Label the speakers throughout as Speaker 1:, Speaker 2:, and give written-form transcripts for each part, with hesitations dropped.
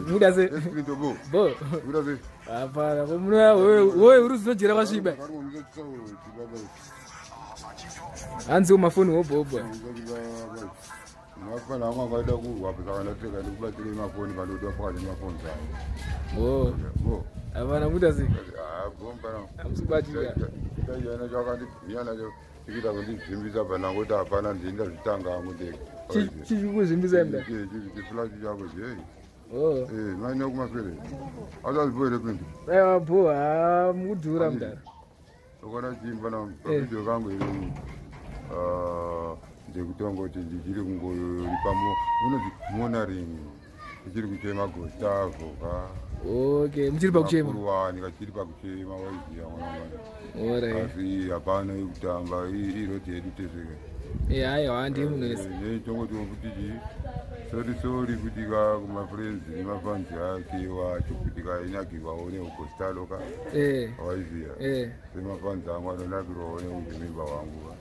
Speaker 1: Muda se. Bo.
Speaker 2: Muda se.
Speaker 1: Hapana, munoya wewe uri zinojera kwasviba. Hanzi mafoni wobhobho.
Speaker 2: Mafana wangu akaida kurwa saka ndateka ndikubatsire mafoni pandoda pakati nemafoni zavo.
Speaker 1: Bo.
Speaker 2: Bo.
Speaker 1: Hapana muda se.
Speaker 2: Ah, bo mpana.
Speaker 1: Hamusikubatika.
Speaker 2: Chaiona chakandibhinya nacho chikuita kundizvimbisa panangoti hapana ndini ndazvitanga hangu ndega.
Speaker 1: Chichikuzvimbisa mda.
Speaker 2: Chiflashi chako chei.
Speaker 1: Oh.
Speaker 2: Eh, maina kumaswere. Achazipo here pindi.
Speaker 1: Aiwa bo, ha mukudhura mdara.
Speaker 2: Ukaona chimba na pavideo kangu iri ndekutongoti ndichiri kungoripamo unonzi monaring ndichiri kuchema Gustavo ka.
Speaker 1: Okay, muchiri pakuchema.
Speaker 2: Makuruwani kachiri pakuchema waiziya mwana.
Speaker 1: Alright.
Speaker 2: Asi hapana yekutamba iroti yedu tese.
Speaker 1: Eh, aiwa ndiye munhu wese.
Speaker 2: Tongoti kuti chii sorry sorry kuti ka kumafriends nemafanzi ake wacho kuti kainakirwawo neugostalo ka.
Speaker 1: Eh.
Speaker 2: Waiziya.
Speaker 1: Eh.
Speaker 2: Semafanzi angu anonakirwawo neuzvimimba wangu ka.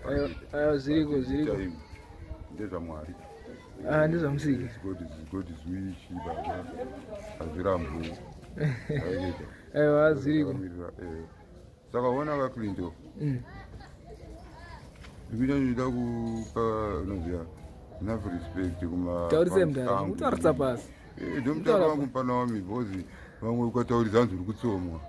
Speaker 1: Aiwa, aiwa zviriko zviriko.
Speaker 2: Ndezvamwari.
Speaker 1: Ah, ndezvamusiki.
Speaker 2: God is wish baba. Hazvirambwi.
Speaker 1: Aiwa zviriko.
Speaker 2: Saka ona vaClinto. Ndikunyanyida kupa unoziya enough respect kuma
Speaker 1: Taurise mdara, mutaurisa pasi.
Speaker 2: Ndomutaura wangu mupana wami because vamwe ukataurisa hanzi uri kutsomwa.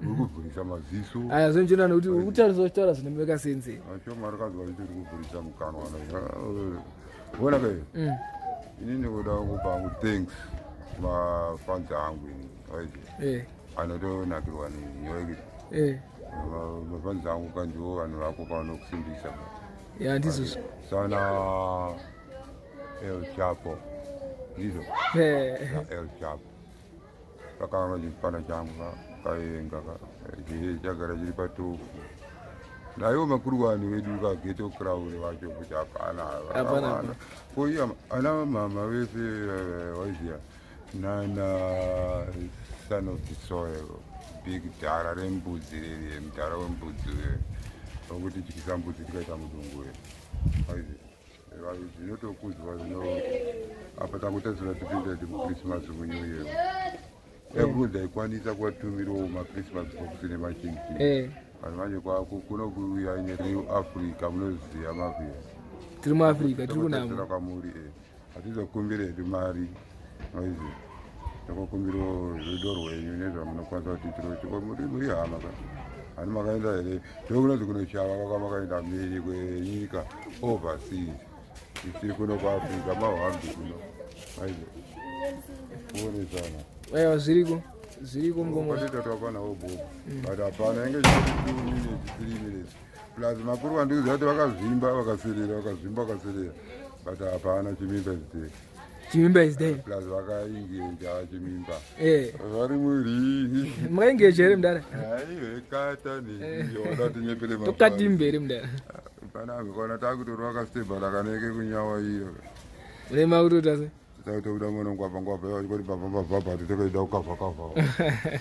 Speaker 2: Uri kuvhurisa maziso.
Speaker 1: Aya zvinochena nekuti uri kutaurisa uchitaura zvinomeka sense.
Speaker 2: Acho mari kanzwa kuti uri kuvhurisa mukanwa. Ona kai. Inini kuda kupa hangu thanks mafanzi angu ini. Waiti.
Speaker 1: Eh.
Speaker 2: Anotonakirwa neni. Waiti.
Speaker 1: Eh.
Speaker 2: Mafanzi angu kandiwo vanhu vako kavanokusimbisa.
Speaker 1: Ya ndizvozvo.
Speaker 2: Sana El Chapo. Ndizvo.
Speaker 1: Eh.
Speaker 2: El Chapo. Kakanga chipana changu kaenga chagara chiri patofu. Naiwo makuruwani vedu kageto crown vacho kuti hapana.
Speaker 1: Hapana, hapana.
Speaker 2: Koiya ana mama vese waiziya nana son of the soil big dhara rembudzi riri mudhara wembudzi wekuti tyisa mbudzi tikaita mudungwe. Waiziya. Zvinotokudzwa zvino apa takutarisira tipinda ti muChristmas muNew Year. Ekuti ndaikwanisa kuvatumirawo maChristmas box nemachinchi.
Speaker 1: Eh.
Speaker 2: Vanhu manje kuno kuuya ine real Africa munoziya mafia.
Speaker 1: Tiri muAfrica, tiri
Speaker 2: Takutarisira
Speaker 1: kunamo.
Speaker 2: kwamuri hatizokumbiri hedu mari noizi takakumbirawo rudo rwenyu nezvamunokwanisa kutiitira kuti muri hama ka. Hani makaenda here ndokunonzi kunoshava kwaka makaenda mhiri kwenyika overseas. Isi kuno kuAfrica mahwambi kuno. Aizi kuonesana.
Speaker 1: Aiwa zviriko. Zviriko mukoma.
Speaker 2: Kwatita twapanawo bobo. But hapana inge 2 minutes 3 minutes. Plus makuru vandikuziva kuti vakazvimba vakaserera vakazvimba vakaserera. But hapana chimimba is there.
Speaker 1: Chimimba is there.
Speaker 2: Plus vakaingeja chimimba.
Speaker 1: Eh.
Speaker 2: Vari muringi.
Speaker 1: Makaingeja here mudara?
Speaker 2: Aiwe kata neiyo wadatinyepere
Speaker 1: Tokati here mudara?
Speaker 2: Pana kona takutorwa kastebha rakaneke kunyawa iyo.
Speaker 1: Une makutoita se?
Speaker 2: Takutobuda muno ngwavha ngwavha kuti bhavha bhavha titokaida kukavha kavha.